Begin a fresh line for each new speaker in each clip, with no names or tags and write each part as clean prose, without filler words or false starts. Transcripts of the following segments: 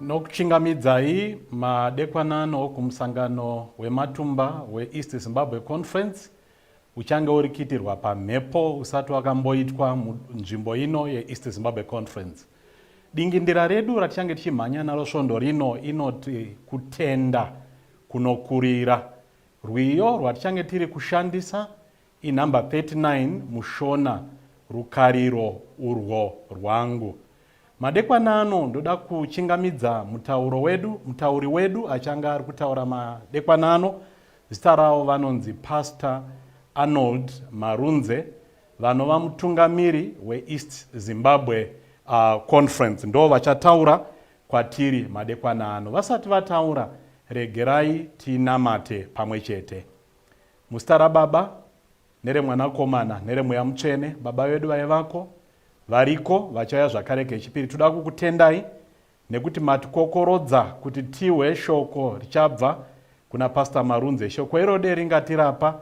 Nokuchingamidzai madekwanano kumusangano wematumba weEast Zimbabwe Conference uchange uri kuitirwa pamhepo usati wakamboitwa munzvimbo ino yeEast Zimbabwe Conference. Dingindira redu ratichange tichimhanya naro svondo rino inoti kutenda kunokurira. Rwiyo rwatichange tiri kushandisa inhamba 39 muShona Rukariro urwo rwangu. Madekwana ano ndoda kuchingamidza mutauro wedu, mutauri wedu achange ari kutaura madekwana ano. Zita ravo vanonzi Pastor Arnold Marunze vanova mutungamiri weEast Zimbabwe uh, Conference. Ndo vachataura kwatiri madekwana ano. Vasati vataura, regerai tinamate pamwe chete. Muzita raBaba nereMwanakomana nereMweya Mutsvene, Baba vedu vaivako, variko, vachauya zvakare kechipiri. Toda kukutendai nekuti matikokorodza kuti tihwe shoko richabva kuna Pastor Marunze. Shoko irode ringatirapa,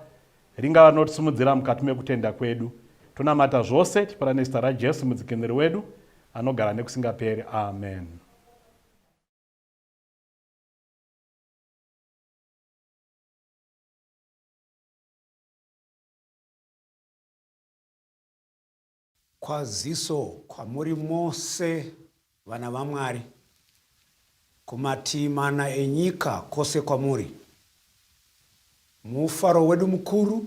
ringava rinotisimudzira mukati mekutenda kwedu. Tonamata zvose tipara nezita raJesu mudzikinuri wedu anogara nekusingaperi. Amen.
Kwaziso kwamuri mose vana vaMwari, kumatii mana enyika kwose kwamuri. Mufaro wedu mukuru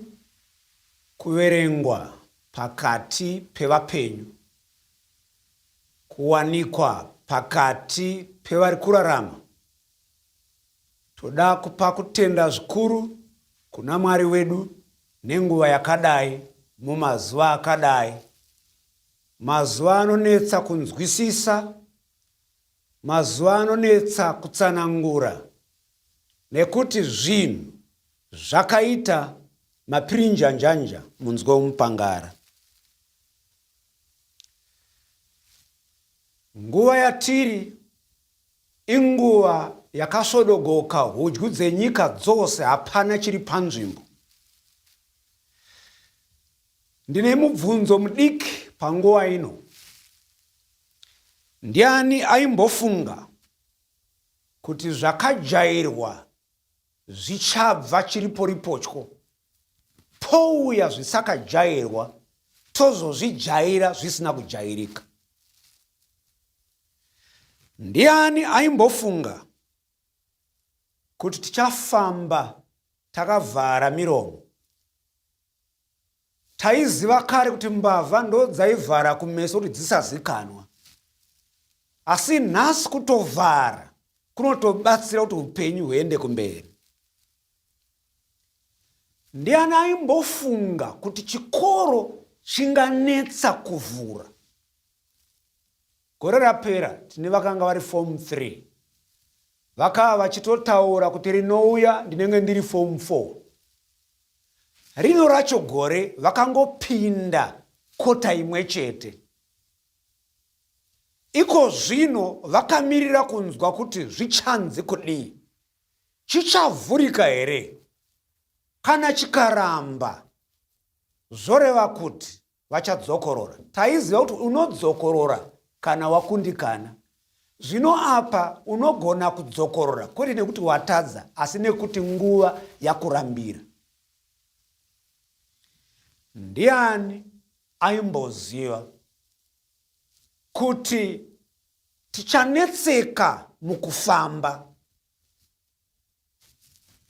kuverengwa pakati pevapenyu, kuwanikwa pakati pevari kurarama. Toda kupa kutenda zvikuru kuna Mwari wedu nenguva yakadai, mumazuva akadai, mazuva anonetsa kunzwisisa, mazuva anonetsa kutsanangura, nekuti zvinhu zvakaita mapirinjanjanja munzwe womupangara. Nguva yatiri Inguva yakasvodogoka hudyu dzenyika dzose hapana chiri panzvimbo. Ndine mubvunzo mudiki panguva ino. Ndiani aimbofunga kuti zvakajairwa zvichabva chiriporipotyo pouya zvisakajairwa tozozvijaira zvisina kujairika? Ndiani aimbofunga kuti tichafamba takavhara miromo? Taiziva kare kuti mbavha ndodzaivhara kumeso kuti dzisazikanwa. Asi nhasi kutovhara kunotobatsira kuti upenyu huende kumberi. Ndiani aimbofunga kuti chikoro chinganetsa kuvhura? Gore rapera tine vakanga vari form 3 vakava vachitotaura kuti rinouya ndinenge ndiri form 4. Rino racho gore vakangopinda kota imwe chete. Iko zvino vakamirira kunzwa kuti zvichanzi kudii. Chichavhurika here? Kana chikaramba, zvoreva kuti vachadzokorora. Taiziva kuti unodzokorora kana wakundikana. Zvino apa unogona kudzokorora kwete nekuti watadza asi nekuti nguva yakurambira. Ndiani aimboziva kuti tichanetseka mukufamba?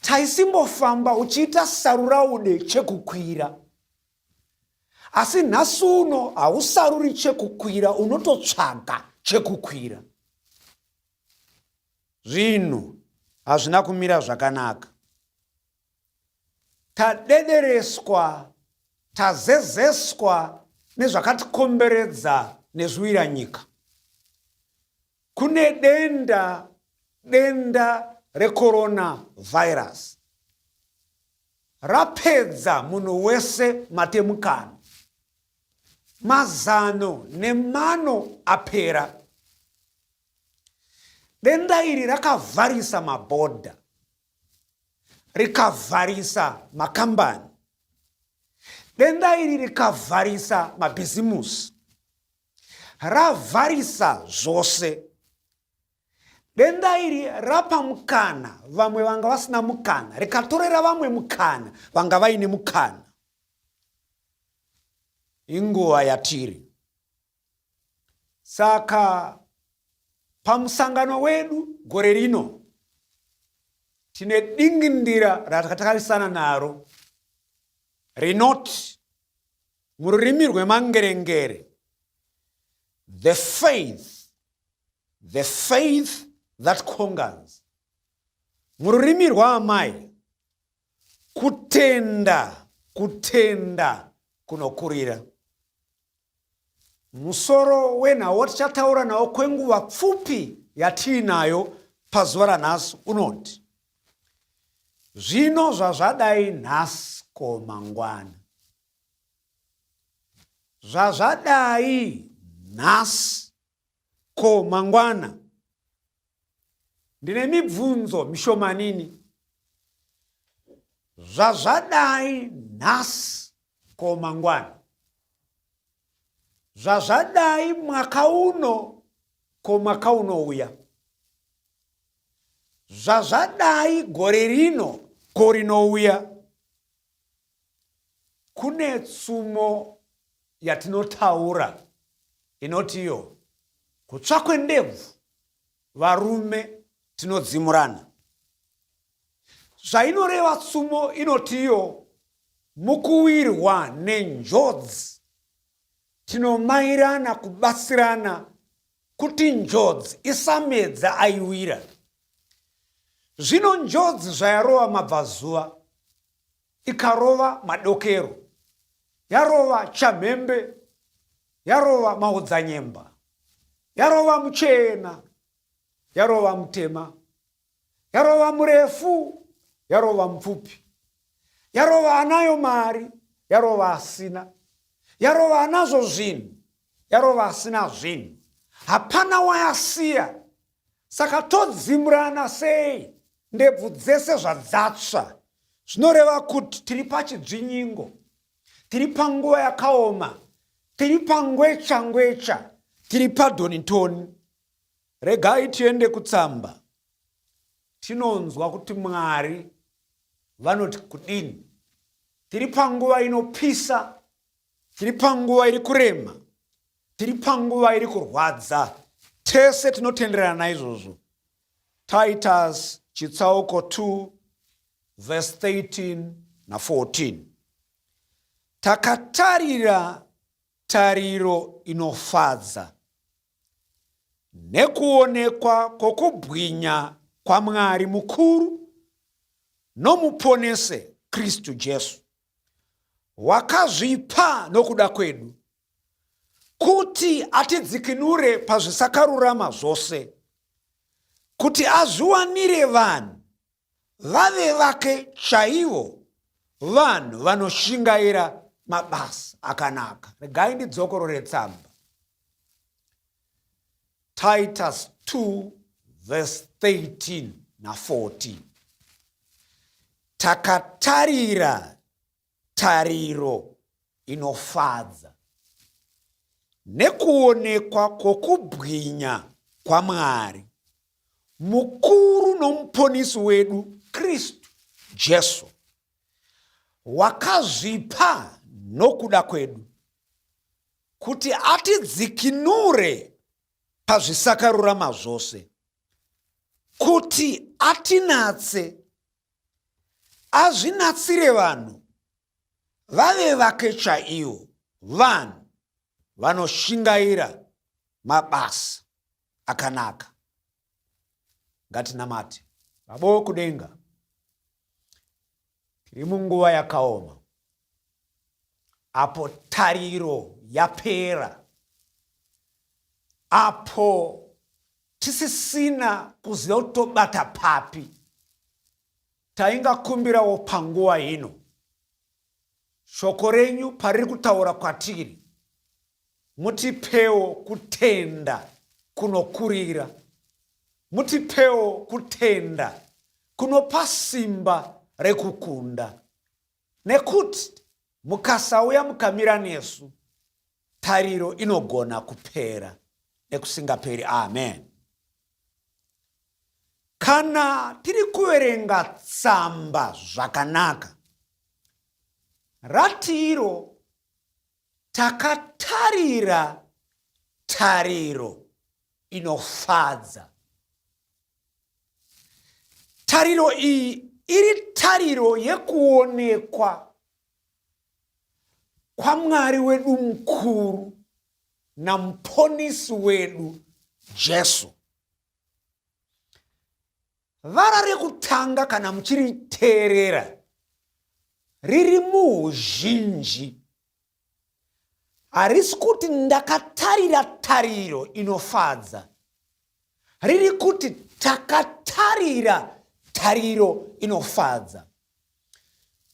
Taisimbofamba uchiita saruraude chekukwira. Asi nhasi uno hausaruri chekukwira, unototsvaga chekukwira. Zvinhu hazvina kumira zvakanaka. Tadedereswa, tazezeswa nezvakatikomberedza nezviwiranyika. Kune denda, denda recorona virus rapedza munhu wese matemukano. Mazano nemano apera. Denda iri rakavharisa mabhodha, rikavharisa makambani. Denda iri rikavharisa mabhizimusi. Ravharisa zvose. Denda iri rapa mukana vamwe vanga vasina mukana, rikatorera vamwe mukana vanga vaine mukana. Inguva yatiri. Saka pamusangano wedu gore rino tine dingindira ratakatarisana naro rinoti mururimi rwemangerengere the faith the faith that conquers mururimi rwaamai kutenda kutenda kunokurira musoro wenhau watichataura nawo kwenguva pfupi yatiinayo pazuva ranhasi unoti Zvino zvazvadai nhasi ko mangwana? Zvazvadai nhasi ko mangwana? Ndine mibvunzo mishomanini. Zvazvadai nhasi ko mangwana? Zvazvadai mwaka uno ko mwaka unouya? Zvazvadai gore rino ko rinouya? Kune tsumo yatinotaura inotiyo kutsva kwendebvu varume tinodzimurana. Zvainoreva tsumo inotiyo mukuwirwa nenjodzi tinomairana kubatsirana kuti njodzi isamedza aiwira. Zvino njodzi zvayarova mabvazuva, ikarova madokero, yarova chamhembe, yarova maodzanyemba, yarova muchena, yarova mutema, yarova murefu, yarova mupfupi, yarova anayo mari, yarova asina, yarova anazvo zvinhu, yarova asina zvinhu. Hapana wayasiya. Saka todzimurana sei ndebvu dzese zvadzatsva? Zvinoreva kuti tiri pachidzvinyingo, tiri panguva yakaoma, tiri pangwecha ngwecha, tiri padonitoni. Regai tiende kutsamba tinonzwa kuti Mwari vanoti kudini. Tiri panguva inopisa, tiri panguva iri kurema, tiri panguva iri kurwadza. Tese tinotenderana naizvozvo. Titus chitsauko 2 verse 13 na 14. Takatarira tariro inofadza nekuonekwa kwokubwinya kwaMwari mukuru nomuponese Kristu Jesu, wakazvipa nokuda kwedu kuti atidzikinure pazvisakarurama zvose, kuti azviwanire vanhu vave vake chaivo, vanhu vanoshingaira mabasa akanaka. Regai ndidzokorore tsamba. Titus 2 verse 13 na14. Takatarira tariro inofadza nekuonekwa kwokubwinya kwaMwari mukuru nomuponisi wedu Kristu Jesu, wakazvipa nokuda kwedu kuti atidzikinure pazvisakarurama zvose, kuti atinatse, azvinatsire vanhu vave vake chaivo, vanhu vanoshingaira mabasa akanaka. Ngatinamate. Baba wokudenga, tiri munguva yakaoma apo tariro yapera, apo tisisina kuziva kuti tobata papi. Taingakumbirawo panguva ino shoko renyu pariri kutaura kwatiri, mutipewo kutenda kunokurira, mutipewo kutenda kunopa simba rekukunda, nekuti mukasauya mukamira nesu, tariro inogona kupera nekusingaperi. Amen. Kana tiri kuverenga tsamba zvakanaka, ratiro takatarira tariro inofadza. Tariro iyi iri tariro yekuonekwa kwaMwari wedu mukuru naMuponisi wedu Jesu. Vara rekutanga kana muchiriteerera riri muuzhinji. Harisi kuti ndakatarira tariro inofadza. Riri kuti takatarira tariro inofadza.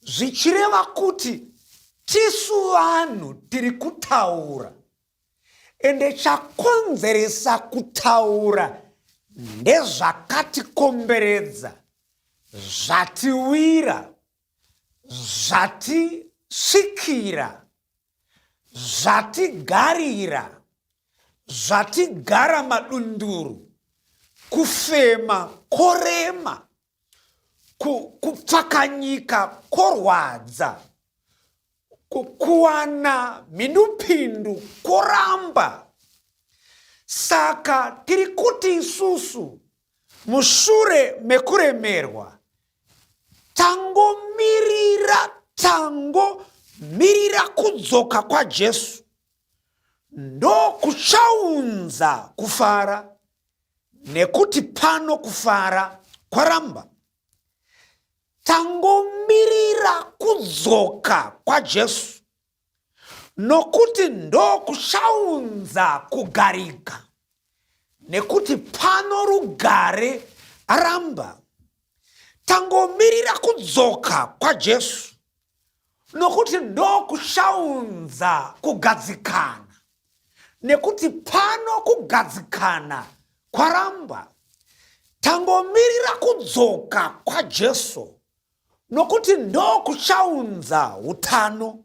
Zvichireva kuti tisu vanhu tiri kutaura. Ende chakonzeresa kutaura ndezvakatikomberedza, zvatiwira, zvatisvikira, zvatigarira, zvatigara madunduru, kufema korema, kupfakanyika korwadza, kuwana mhindupindu koramba. Saka tiri kuti isusu mushure mekuremerwa tangomirira tangomirira kudzoka kwaJesu ndokuchaunza kufara, nekuti pano kufara kwaramba. Tangomirira kudzoka kwaJesu nokuti ndokuchaunza kugarika, nekuti pano rugare aramba. Tangomirira kudzoka kwaJesu nokuti ndokuchaunza kugadzikana, nekuti pano kugadzikana kwaramba. Tangomirira kudzoka kwaJesu nokuti ndokuchaunza utano,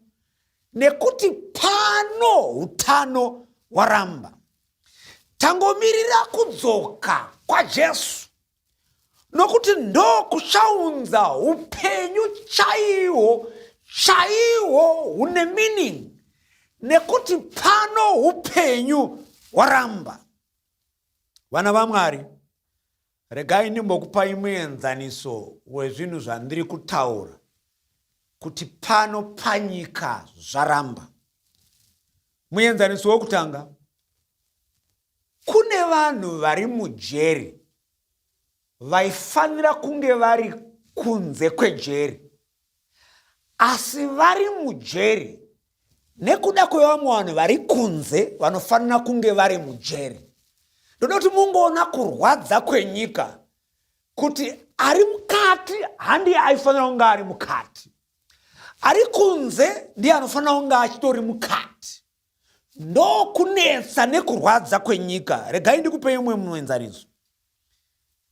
nekuti pano utano hwaramba. Tangomirira kudzoka kwaJesu nokuti ndokuchaunza upenyu chaihwo chaihwo hune meaning, nekuti pano upenyu hwaramba. Vana vaMwari, regai ndimbokupai muenzaniso wezvinhu zvandiri kutaura kuti pano panyika zvaramba. Muenzaniso wokutanga, kune vanhu vari mujeri vaifanira kunge vari kunze kwejeri, asi vari mujeri nekuda kwevamwe vanhu vari kunze vanofanira kunge vari mujeri. Ndoda kuti mungoona kurwadza kwenyika kuti ari mukati handiye aifanira kunge ari mukati, ari kunze ndiye anofanira kunge achitori mukati. Ndokunetsa nekurwadza kwenyika. Regai ndikupei umwe muenzaniso.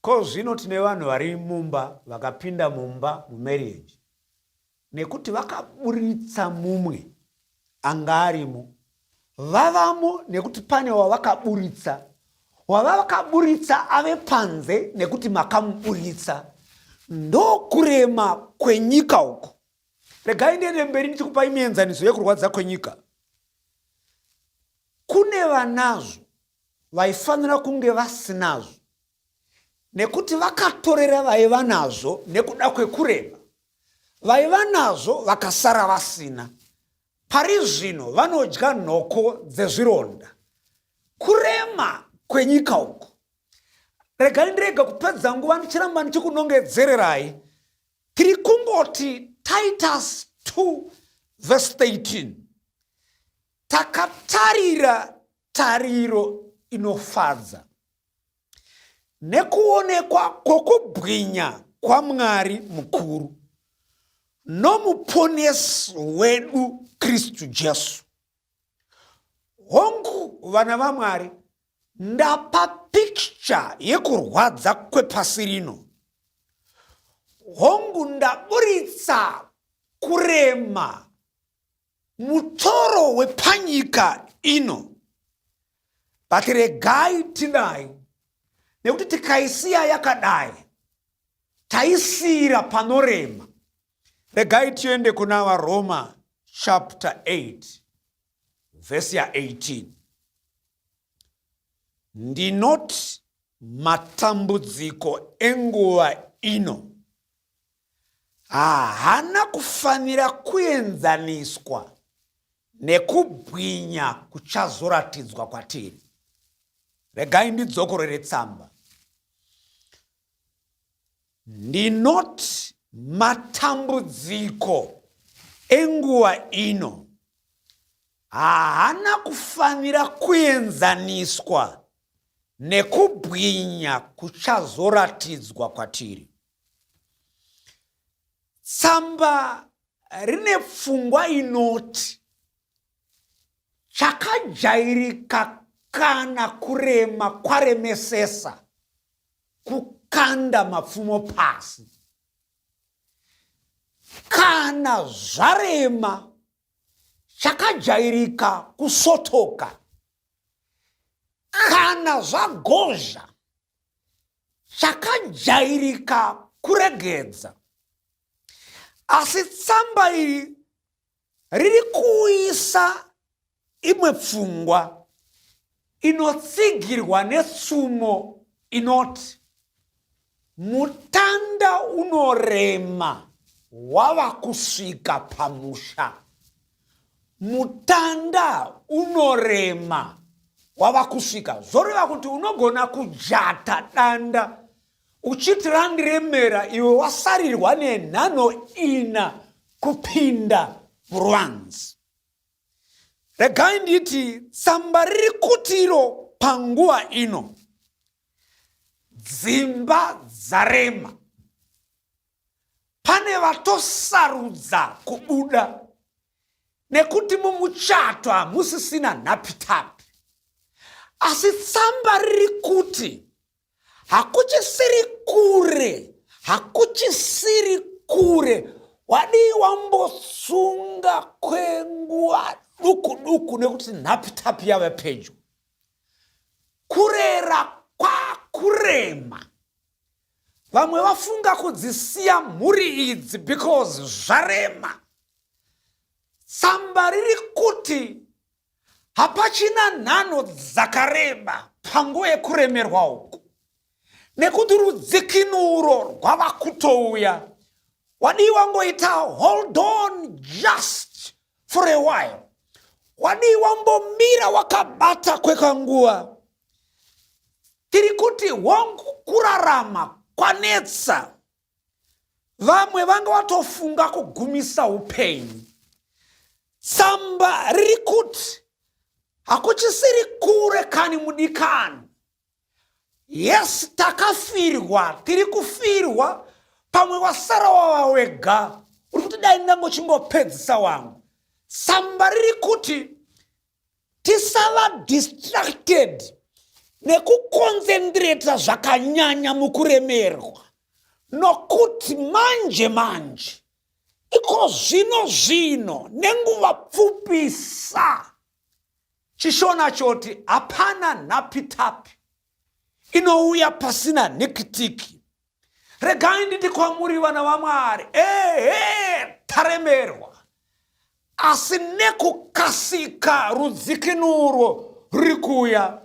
Ko zvino tine vanhu vari mumba vakapinda mumba mumarriage nekuti vakaburitsa mumwe anga arimo vavamo nekuti pane wavakaburitsa wavakaburitsa ave panze nekuti makamuburitsa ndokurema kwenyika uku regai ndiende mberi ndichikupai mienzaniso yekurwadza kwenyika kune vanazvo vaifanira kunge vasinazvo nekuti vakatorera vaiva nazvo nekuda kwekurema vaiva nazvo vakasara vasina pari zvino vanodya nhoko dzezvironda kurema kwenyika uku regai ndirega kupedza nguva ndichiramba ndichikunongedzererai tiri kungoti titus 2 vese 13 takatarira tariro inofadza nekuonekwa kwokubwinya kwamwari mukuru nomuponesi wedu kristu jesu hongu vana vamwari ndapa pikicha yekurwadza kwepasi rino hongu ndaburitsa kurema mutoro wepanyika ino but regai tidai nekuti tikaisiya yakadai taisiira panorema regai tiende kuna varoma chapter 8 vhesi ya 18 ndinoti matambudziko enguva ino haana kufanira kuenzaniswa nekubwinya kuchazoratidzwa kwatiri. Regai ndidzokorere tsamba. Ndinoti matambudziko enguva ino haana kufanira kuenzaniswa nekubwinya kuchazoratidzwa kwatiri. Tsamba rine pfungwa inoti chakajairika kana kurema kwaremesesa kukanda mapfumo pasi. Kana zvarema chakajairika kusotoka. Kana zvagozha chakajairika kuregedza asi tsamba iri riri kuuyisa imwe pfungwa inotsigirwa netsumo inoti mutanda unorema wava kusvika pamusha Mutanda unorema wava kusvika zvoreva kuti unogona kujata danda uchiti randiremera iwe wasarirwa nenhano ina kupinda muruvanzi. Regai nditi tsamba riri kuti iro panguva ino dzimba dzarema. Pane vatosarudza kubuda nekuti mumuchato hamusisina nhapitapi. Asi tsamba riri kuti hakuchisiri kure, hakuchisiri kure. Wadii wambotsunga kwenguva duku duku nekuti nhapitapi yave pedyo. Kurera kwakurema. Vamwe vafunga kudzisiya mhuri idzi because zvarema. Tsamba riri kuti hapachina nhanho dzakareba panguva yekuremerwa uku nekuti rudzikinuro rwava kutouya. Wadii wangoita hold on just for a while. Wadii wambomira wakabata kwekanguva. Tiri kuti hongu kurarama kwanetsa. Vamwe vanga vatofunga kugumisa upenyu. Tsamba riri kuti hakuchisiri kure kani mudikani. Yes, takafirwa, tiri kufirwa, pamwe wasara wava wega. Uri kuti dai ndangochingopedzisa wangu. Tsamba riri kuti Tisava distracted nekukonzendireta zvakanyanya mukuremerwa, nokuti manje manje, iko zvino zvino, nenguva pfupisa, chiShona choti hapana nhapitapi inouya pasina nhikitiki. Regai nditi kwamuri, vana vaMwari, ehe, taremerwa, asi nekukasika rudzikinuro ruri kuuya.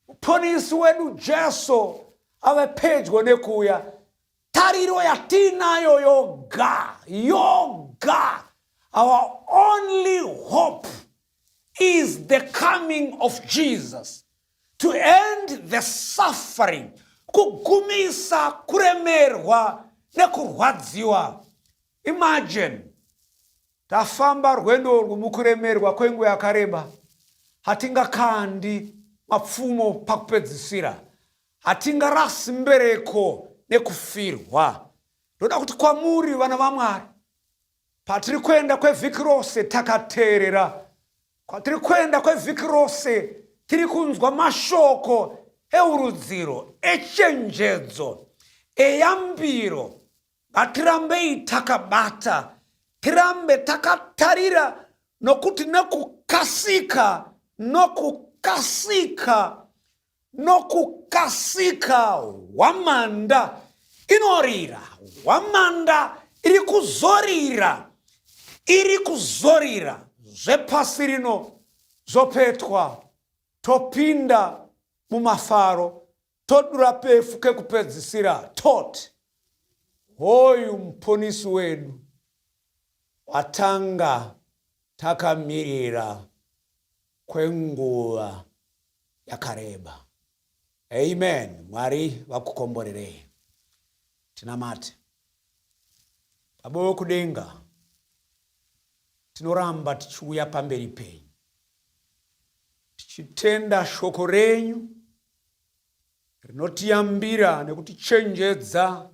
Muponisi wedu Jesu ave pedyo nekuuya. Tariro yatiinayo yoga yoga, our only hope is the coming of Jesus to end the suffering, kugumisa kuremerwa nekurwadziwa. Imagine, tafamba rwendo urwu mukuremerwa kwenguva yakareba. Hatingakandi mapfumo pakupedzisira, hatingarasi mbereko nekufirwa. Ndoda kuti kwamuri, vana vaMwari, patiri kuenda kwevhiki rose takateerera, kwatiri kuenda kwevhiki rose tiri kunzwa mashoko eurudziro, echenjedzo, eyambiro, ngatirambei takabata, tirambe takatarira, nokuti nekukasika, nokukasika, nokukasika hwamanda inorira. Hwamanda iri kuzorira, iri kuzorira. Zvepasi rino zvopetwa, topinda mumafaro, todura pefu kekupedzisira, toti hoyu Muponisi wedu watanga takamirira kwenguva yakareba. Amen. Mwari vakukomborerei. Tinamate. Baba wekudenga, tinoramba tichiuya pamberi penyu tichitenda shoko renyu rinotiyambira nekutichenjedza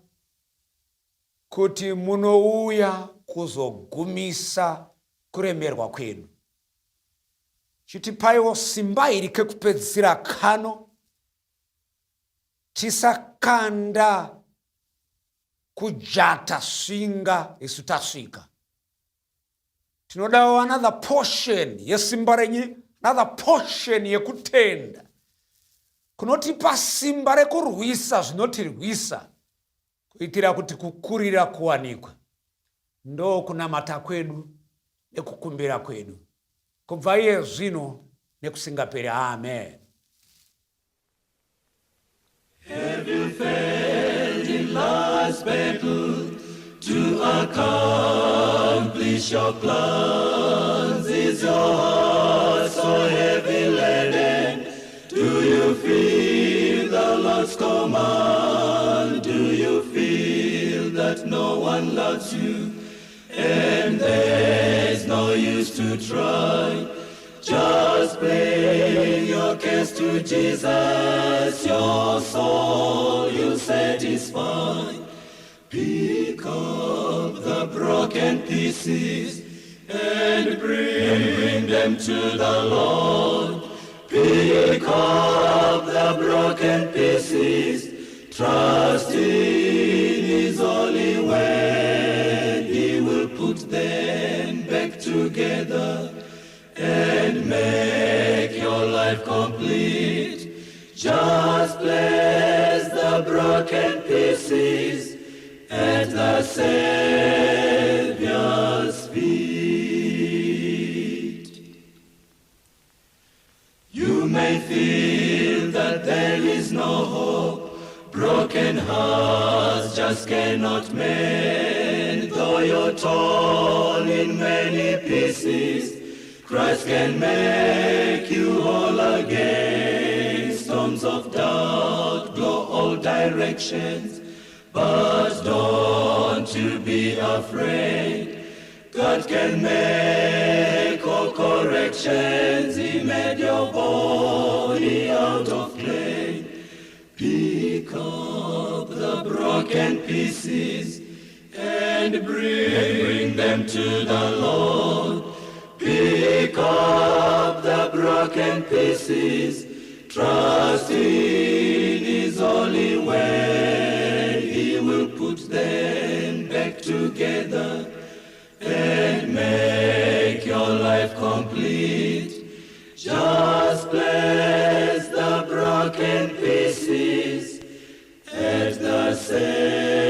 kuti munouya kuzogumisa kuremerwa kwedu. Chitipaiwo simba iri kekupedzisira kano, tisakanda kujata svinga isu tasvika. Tinodawo another portion yesimba renyu, another portion yekutenda kunotipa simba rekurwisa zvinotirwisa, kuitira kuti kukurira kuwanikwe. Ndo kunamata kwedu nekukumbira kwedu kubva iye zvino nekusingaperi. Amen.
Have you failed in life's battle to accomplish your plans? Is your heart so heavy laden? Do you feel the Lord's command? Do you feel that no one loves you and there's no use to try? Just bring your case to Jesus, your soul you'll satisfy. Pick up the broken pieces and bring them to the Lord. Pick up the broken pieces, trust in His holy word. He will put them back together and make your life complete. Just place the broken pieces at the Savior's feet. You may feel that there is no hope, broken hearts just cannot mend. Though you're torn in many pieces, Christ can make you whole again. Storms of doubt blow all directions, but don't you be afraid. God can make all corrections. He made your body out of clay. Pick up the broken pieces and bring them to the Lord. Pick up the broken broken pieces. Trust in His holy word. He will put them back together and make your life complete. Just place the broken pieces at the Savior's